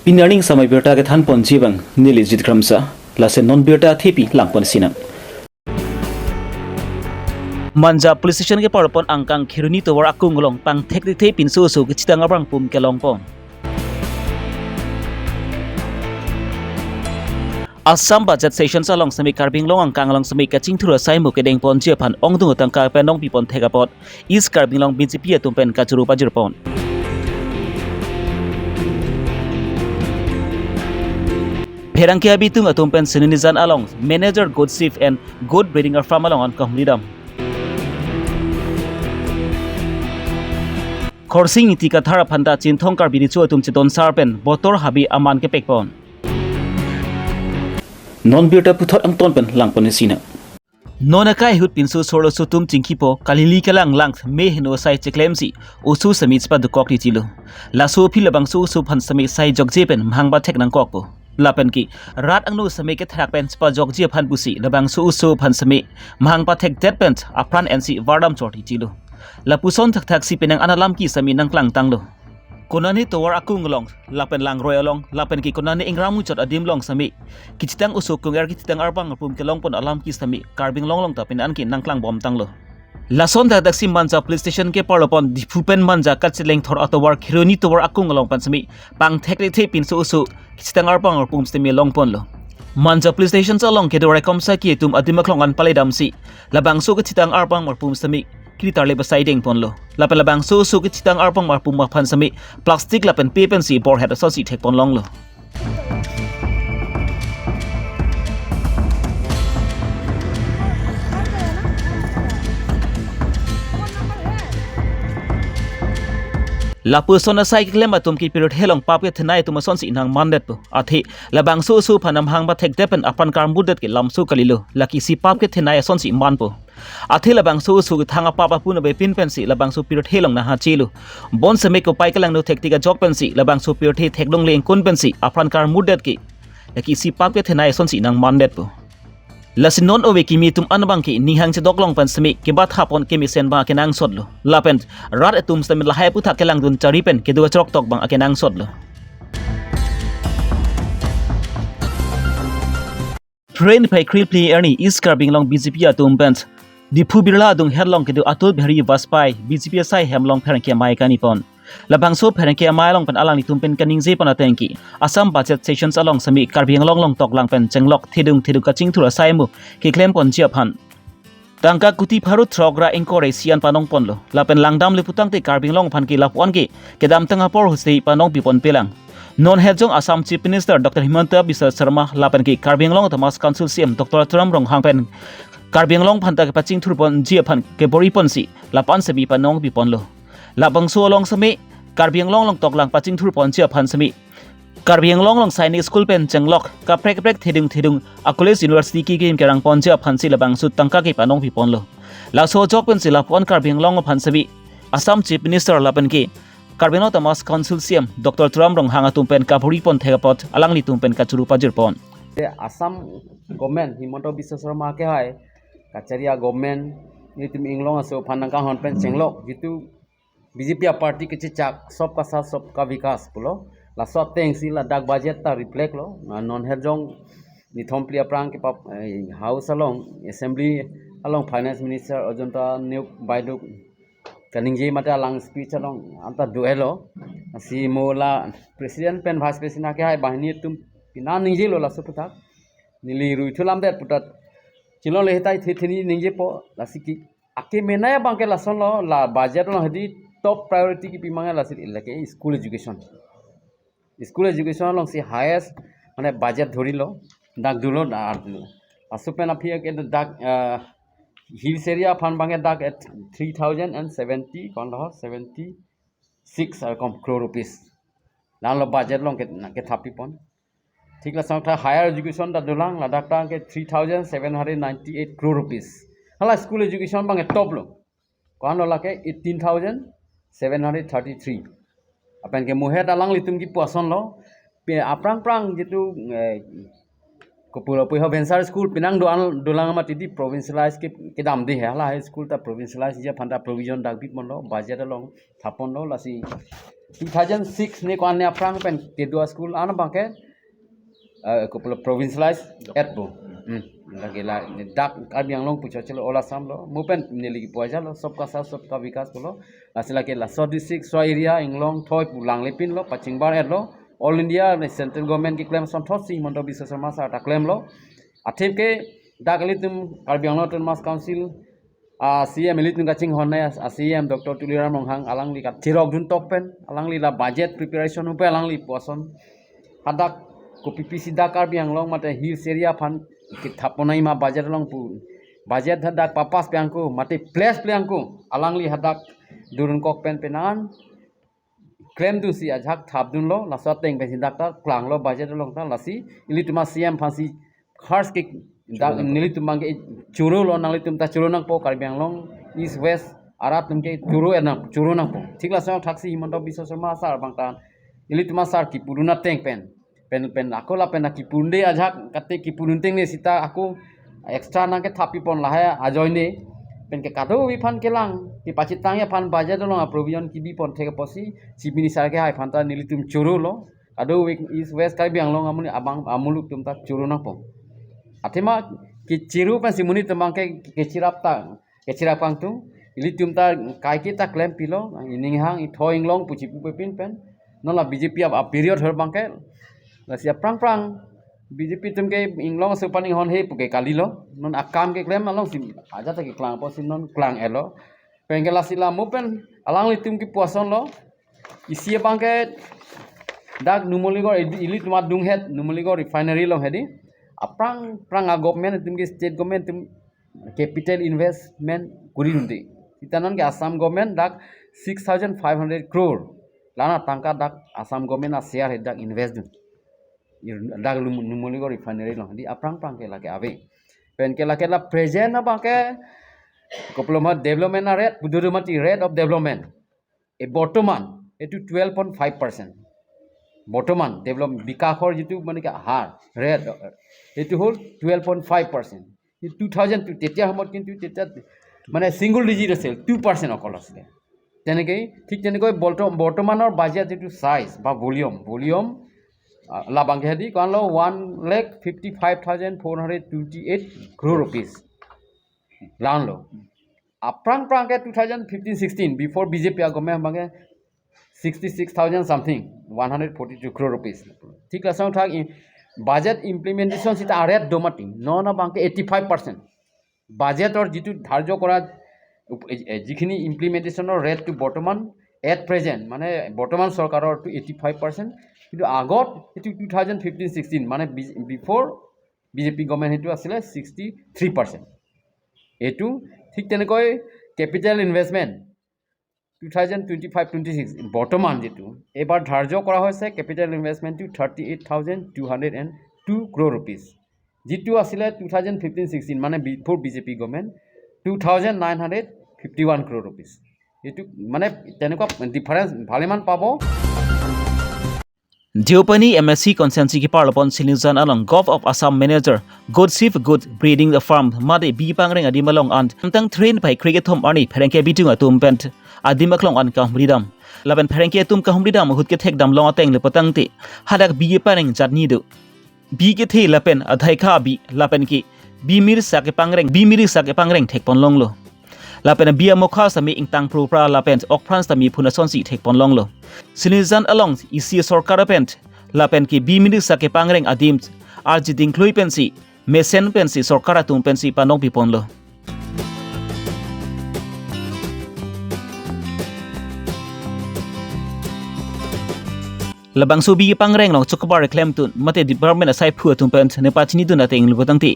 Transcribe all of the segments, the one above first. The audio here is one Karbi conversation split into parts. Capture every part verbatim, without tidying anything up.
Pini arni samai birta kethanponji abang neli Jit Kramsa, lasi non birta thepi langpon sinang. Manja Police Station kepar pon angkang Kheroni tovar akung along pangthek thekthe pinso oso kechitang arpang arpum kelongpon. Assam Budget Sessions along semi Karbi Anglong angkang along semi kachingthur asai mu kedengponji aphan ongdung atangka pen nangpipon thek apot East Karbi Anglong B J P atum pen kachoro pajirpon. Pherangke abitung atum pen Seninijan along manager goat sheep and goat breeding farm along an kahumri dam. Khorsing Ingti Kathar aphanta Chinthong Karbi Recho atum chetonsar pen botor habe aman kepekpon. Non birta puthot angton pen langpon sinang. Non akai ahut pinso sorlo sotum chingkipo kalili kelang lang me heno sai cheklemsi oso semi chepadukok titilo. Laso aphi labangso oso aphan semi sai jokje pen mahang pathek nangkokpo. Lapen ke rat angno semi ketherak pen chepajokji aphan pusi labangso oso aphan semi mahang pathekdet pen apran ensi vardam chor titilo. Lapuson thakthaksi penang an alam ke semi nangklangtanglo. Konane tovar akung along, lapen langroi along, lapen ke konane ingram muchot adim along semi kechitang oso kung-er kechitang arpang arpum kelongpon alam ke semi Karbi Anglong along ta penang an ke nangklangbomtanglo. Lason thakthaksi Manja Police Station kepar pon Diphu pen Manja kacheleng thor atovar Kheroni tovar akung along pen semi pangthek thekthe pinso oso kechitang arpang arpum semi longponlo. Manja Police Station along kedo raikom saki atum adim aklong an pale damsi labangso kechitang arpang arpum semi kri tarle pasai dengponlo. Lapen labangso oso kechitang arpang arpum aphan semi plastic lapen pe pensi borhet asonsi thekpon longlo. Lapuson asai keklem atum ke pirthe along pap kethenei atum asonsi nangmandetpo. Athe labangso oso aphan mahang pathekdet pen apran karmutdet ke lamso kalilo. Lake isi pap kethenei asonsi manpo. Athe labangso oso kethang apap apun abepin pensi labangso pirthe along nahachelo. Bon semi kopai kelangno thektik ajok pensi labangso pirthe thekdungle ingkun pensi apran karmutdet ke lake isi pap kethenei asonsi nangmandetpo. Lasi non ove kimi atum an abang ke ninghang chedok long pen semi kebathapon kemesen abang akenangsotlo. Lapen rat atum semi lahai aphuthak kelangdun chari pen kedo achoroktok abang akenangsotlo. Phre niphai kre phli arni East Karbi Anglong B J P atum pen Diphu Birla adung het along kedo Atal Bihari Vajpayee B J P asai hem along pherangke amei kanipon. Labangso pherangke amei along pen alanglitum pen kaningjepon ateng ke Assam Budget Sessions along semi Karbi Anglong along toklang pen chenglok thedung thedung kachingthur asai mu keklemponji aphan tangka kuti pharo throk ra ingkoi ra isi an panongponlo. Lapen langdamle putangte Karbi Anglong aphan ke lapu-an ke kedamtang apor ahutsi panongpipon pelang. Non het jong Assam Chief Minister Doctor Himanta Biswa Sarma lapen ke Karbi Anglong Autonomous Council C E M Doctor Tuliram Ronghang pen Karbi Anglong aphanta kepachingthurponji aphan keboriponsi lapu-an semi panongpiponlo. Labangso along semi Karbi Anglong along toklang pachingthurponji aphan semi Karbi Anglong along Sainik School pen chenglok kaprek kaprek thedung thedung a college university kekim kerangponji aphansi labangso tangka ke panongpiponlo. Laso ajok pensi lapu-an Karbi Anglong aphan semi Assam Chief Minister lapen ke Karbi Anglong Autonomous Council C E M Doctor Tuliram Ronghang atum pen kaboripon thek apot alanglitum pen kachoro pajirpon. Assam government Himanta Biswa Sarma ke hai kachari a government nelitum inglong aso aphan nangkanghon pen chenglok jitu B J P a party kechechak Sabka Saath Sabka Vikas pulo. Laso atengsi ladak budget ta reflect lo. Na non het jong nithom phli aphrang kepap, eh, House along, Assembly along Finance Minister Ajanta Nayok Baiduk kaningje mate alang speech along anta do-etlo. Si mo la President pen Vice President ke hai banghini atum pina ningjelo laso aphuthak. Neli rui thulamdet puthot chilongle hetai the theni ningjepo lasi ke akemenei abang ke lasonlo, la budget along hedi top priority kipi ma lasi lake school education. School education alongsi highest mane budget dhorilo, dak dolo, dak dolo. Laso pen aphi ke dak, ah, hills area aphan abang ke dak at three thousand and seventy, konlo seventy six akom crore rupees. Lalo budget along ke, kethapipon. Thik lason ta higher education ta dolang, ladak ta ke three thousand seven hundred ninety-eight crore rupees. Hala school education abang ke top lo. Ko-anlo lake eighteen thousand seven hundred thirty-three. Lapen ke mo het alanglitum kipu asonlo. Pe aphrang phrang jitu, eh, kopulo puho Venture School penang doan dolang amat di provincialize ke kedam di he. Hala hai school ta provincialize ji aphan ta provision dak biponlo, budget along thaponlo, lasi Two thousand six ne ko-an ne aphrang pen kedo a-school an abangke, eh, kopilo provincialize etpo. Hmm. Lake la dak Karbi Anglong puchot chelo all Assam lo. Mo pen neli kipu ajat lo, sabka saath sabka vikas pulo. Lasi lake laso district, so area, Inglong, Thoi pu langle pinlo, pachingbar etlo. All India ne central government keklem asonthotsi Himanta Biswa Sarma sir ta klemlo. Athip ke dak ilitum Karbi Anglong Autonomous Council a-C E M ilitum kachinghon nai a-C E M Doctor Tuliram Ronghang alangli kathirok dun tok pen, alangli la budget preparation upe alangli puson. Hadak kopi pisi dak Karbi Anglong mate hills area aphan kethap ponai ma budget along pu. Budget hadak papas pi angko mate place pi angko alangli hadak durun kok pen penan klemdunsi ajahak thapdunlo, laso ateng pensi dak ta klanglo budget along ta, lasi ilitum a-C E M aphansi khars ke dak nelitum abangke choro lo, nanglitum ta choro nangpo, Karbi Anglong East West arat atum ke choro enang, choro nangpo. Thik laso thaksi Himanta Biswa Sarma sir abang ta ilitum a-sir kipudun ateng pen pen pen ako lapen akipudunde ajahak kate kipudun tengne sita ako extra nangkethap pipon lahai ajoine pen ke kadokave aphan kelang kepachitangji aphan budget along a-provision kebi pon thek apotsi Chief Minister ke hai aphan ta nelitum choro lo, kadokave East West Karbi Anglong amonit abang amuluk atum ta choro nangpo. Athema kechoro pensi monit atum abangke kechirap ta kechirap kangtung, ilitum ta kaike ta klem pilo, ining hang i Thoi Inglong puchi pupe pin pen. Non la B J P a, a-period her abangke. Lasi aphrang phrang B J P atum ke Inglong aso aphan inghon he puke kalilo. Non akam keklem alongsi ajat ta keklang apotsi non klang etlo. Pen ke lasi la mo pen alanglitum kipu asonlo. Isi abangke dak Numaligarh ili, ilitum adung het Numaligarh refinery along hedi. Aphrang phrang a-government atum ke state government atum capital investment kuri dunde. Sita non ke Assam government dak six thousand five hundred crore. Lana tangka dak Assam government a-share he dak invest dun. Ir-, dak Lum-, Numaligarh refinery along. Di aphrang phrang ke lake ave. Pen ke lake la present abangke kopiloma development a-rate, pududu mati rate of development. E bortoman, এইটো twelve point five percent. বৰ্তমান develop বিকাশৰ যিটো মানে কি হাৰ, rate, এইটো হ'ল twelve point five percent. Two thousand two, তেতিয়া সময়ত কিন্তু তেতিয়া মানে ছিংগল ডিজিট আছিল, টু পাৰ্চেণ্ট অকল আছিলে। তেনেকেই, ঠিক তেনেকৈ বৰ্ত-, বৰ্তমানৰ বাজেট যিটো চাইজ বা ভলিউম, ভলিউম, আ, labangke hedi, ko-anlo one lakh fifty five thousand four hundred twenty eight crore rupees. Lanlo. Aphrang phrang ke two thousand fifteen sixteen, before B J P a-government abangke sixty six thousand something, one hundred forty two crore rupees. ঠিক আছে, অৰ্থাৎ ই-, budget implementation চিটা ৰেট দমাতি, ন ন Banke eighty five percent. বাজেটৰ যিটো ধাৰ্য কৰা উপ-, এ, এ, যিখিনি ইমপ্লিমেণ্টেশ্যনৰ ৰেটটো বৰ্তমান, এট প্ৰেজেণ্ট, মানে বৰ্তমান চৰকাৰৰটো এইটি ফাইভ পাৰ্চেণ্ট, কিন্তু আগত এইটো টু থাউজেণ্ড ফিফটিন ছিক্সটিন, মানে বি-, before B J P government সেইটো আছিলে ছিক্সটি থ্ৰী পাৰ্চেণ্ট। এইটো ঠিক তেনেকৈ capital investment two thousand twenty five twenty six বৰ্তমান যিটো এইবাৰ ধাৰ্য কৰা হৈছে, কেপিটেল ইনভেষ্টমেণ্টটো thirty eight thousand two hundred and two crore rupees, যিটো আছিলে টু থাউজেণ্ড ফিফটিন ছিক্সটিন, মানে before B J P government, two thousand nine hundred fifty one crore rupees. এইটো মানে তেনেকুৱা ডিফাৰেঞ্চ ভালেমান পাব। Deopani M A C constituency kepar lapon Silnijan along Govt of Assam manager Good Sheep Good Breeding Farm mate bi pangreng adim along an tang train pai kre kethom arni pherangke bidung atum pen adim aklong an kahumri dam. Lapen pherangke atum kahumri dam ahut kethek dam long ateng le patangte hadak bi pangreng jatni do. Bi kethe lapen adhaikha bi lapen ke bi mirsa kepangreng, bi mirsa kepangreng thekpon longlo. Lapen bi amokha sitame ingtang propra lapen okpran sitame phun asonsi thekpon longlo. Silnijan along isi sorkar pen lapen ke bi mirsa kepangreng adim arji dingklui pensi mesen pensi sorkar atum pensi panong piponlo. Labangso bi pangreng along chokobar klemtun mate department asaiphu atum pen nepachinidun ateng le patangte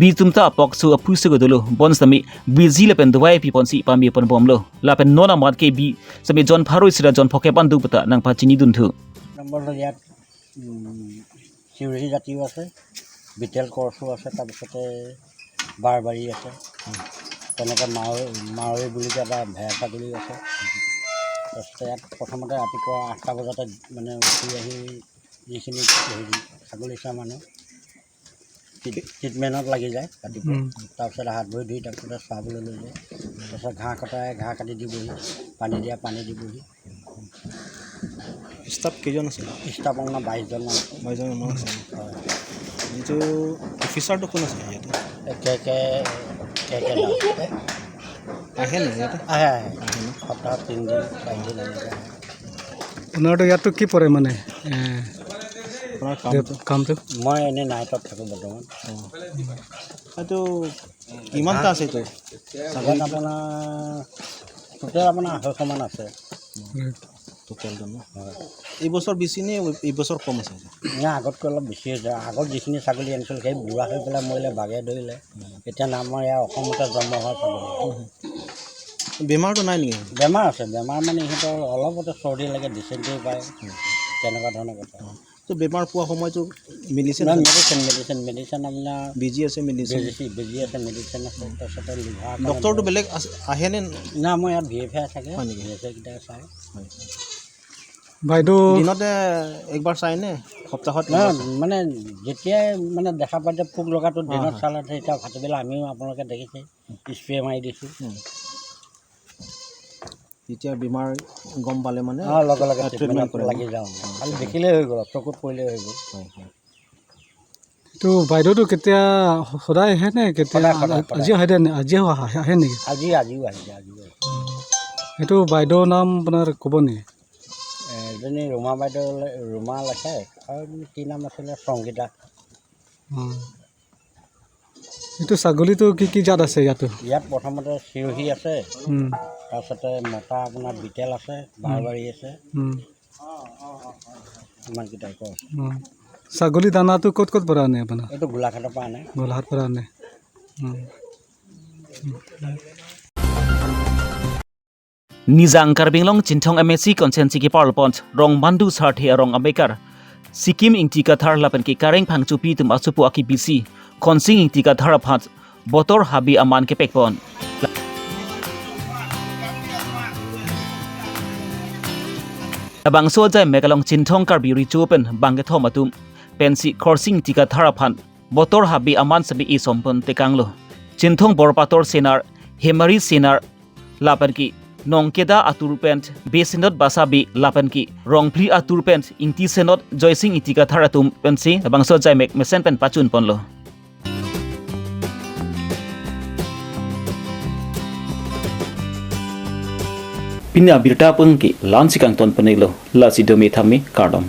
bi atum ta apok su aphu su dolo, bonsitame biji lapen dawai piponsi pame ponbomlo. Lapen non amat ke bi sitame jon pharo isi ra jon phokep an do puta nangpachinidun thu. Number ইয়াত, উম, চিউৰি জাতিও আছে, বিটেল কৰ্চো আছে, তাৰপিছতে বাৰবাৰী আছে, তেনেকে মাৱৈ, মাৱৈ বুলি কয় এটা ভেড়া ছাগলীও আছে। তাৰপিছতে ইয়াত প্ৰথমতে ৰাতিপুৱা আঠটা বজাতে মানে উঠি আহি যিখিনি হেৰি ছাগলী চোৱা মানুহ, ট্ৰি-, ট্ৰিটমেণ্টত লাগি যায় ৰাতিপুৱা। উম। তাৰপিছতে হাত ভৰি ধুই তাৰপিছতে চৰাবলৈ লৈ যায়। তাৰপিছত ঘাঁহ কটাই ঘাঁহ কাটি দিবহি, পানী দিয়া পানী দিবহি। ষ্টাফ কেইজন আছে? ষ্টাফ আপোনাৰ বাইশজন মান আছে। বাইশজন মান আছে। হয়। যিটো অফিচাৰটো কোন আছে ইয়াতে? এ, কে কে, কে কে দাস। আহে নেকি ইয়াতে? আহে, আহে। আহে ন? সপ্তাহত তিনিদিন, চাৰিদিন এনেকে আহে। আপোনাৰতো ইয়াততো কি পৰে মানে, এ, আপোনাৰ কামটো? কামটো? মই এনেই নাইটত থাকোঁ বৰ্তমান। অ। এইটো কিমানটা আছে এইটো? ইয়াত আপোনাৰ টোটেল আপোনাৰ আঢ়ৈশ মান আছে। টোটেলটো ন? হয়। এইবছৰ বেছি নে এইবছৰ কম আছে? নাই, আগতকৈ অলপ বেছি হৈছে। আগত যিখিনি ছাগলী আনিছিল, সেই বুঢ়া হৈ পেলাই মৰিলে, বাঘে ধৰিলে। এতিয়া আমাৰ ইয়াৰ অসমতে জন্ম হোৱা ছাগলী। বেমাৰটো নাই নেকি? বেমাৰ আছে, বেমাৰ মানে সিহঁতৰ অলপতে চৰ্দি লাগে, ডিচেণ্ট্ৰি পায়, তেনেকুৱা ধৰণৰ কথা। তো বেমাৰ পোৱা সময়তো মেডিচিন নাই, খায়? মেডিচিন, মেডিচিন, মেডিচিন আপোনাৰ বেজি আছে, মেডিচিন? বেজি, বেজি আছে, মেডিচিন আছে, তাৰপিছতে লিভাৰ কাৰণে ডক্টৰটো বহুত বেলেগ আছে, আহেনে? না, মই ইয়াত ভি এফ এ থাকে, হয় নেকি? ভি এফ এ কেইটা চাওঁ। হয়। বাইদেউ দিনতে একবাৰ চাইনে? সপ্তাহত না, একবাৰ চাই? মানে যেতিয়াই মানে দেখা পায় যে পোক লগাটো হয়, দিনত হয়। চালে, তেতিয়া ভাটিবেলা আমিও আপোনালোকে দেখিছে, স্প্ৰে মাৰি দিছোঁ। উম। যেতিয়া বেমাৰ গম পালে মানে, অ, লগে লগে আ, ট্ৰিটমেণ্ট ট্ৰিটমেণ্টত কৰে ন? লাগি যাওঁ। অ, খালি আচ্ছা। দেখিলেই হৈ গ'ল, চকুত পৰিলেই হৈ গ'ল। হয়, হয়। এইটো বাইদেউটো কেতিয়া সদায় আহে নে? কেতিয়া সদায়, সদায়, আজি সদায়। আহে নে? আজি আহে, আহে নেকি? আজি, আজিও আহিছে, আজিও আহিছে। এইটো বাইদেউৰ নাম আপোনাৰ ক'ব নেকি? এ, এজনী ৰুমা বাইদেউ, ৰুমা লেখে, আৰু কি নাম আছিলে, সংগীতা। উম। এইটো ছাগলীটো কি কি জাত আছে ইয়াতো? ইয়াত প্ৰথমতে চিৰহী আছে, উম। তাৰপিছতে মতা আপোনাৰ বিটেল আছে, উম। বাৰবাৰী আছে, উম। ইমানকেইটাই কয়। উম। ছাগলী দানাটো ক'ত ক'ত পৰা আনে আপোনাৰ? এইটো গোলাঘাটৰ পৰা আনে। গোলাঘাট পৰা আনে। উম। Nijang Karbi Anglong Chinthong M A C constituency keparlopon Rongmandu Sarthe arong amekar Sikim Ingti Kathar lapen ke Kareng Phangchopi atum asopo akebisi Khonsing Ingti Kathar aphan Botor Habi aman kepekpon. Labangso ajaimek along Chinthong Karbi Recho pen bangkethom atum pensi Khorsing Ingti Kathar aphan Botor Habi aman semi isompon tekanglo. Chinthong Borpator Senar, Hemari Senar, lapen ke Nongkeda atur pen Besinot Basabi lapen ke Rongphli atur pen Ingti Senot Joysing Ingti Kathar atum pensi labangso ajaimek mesen pen pachunponlo. Pini abirta pen ke la-ansi kangton ponlo, lasi dome thame kardom.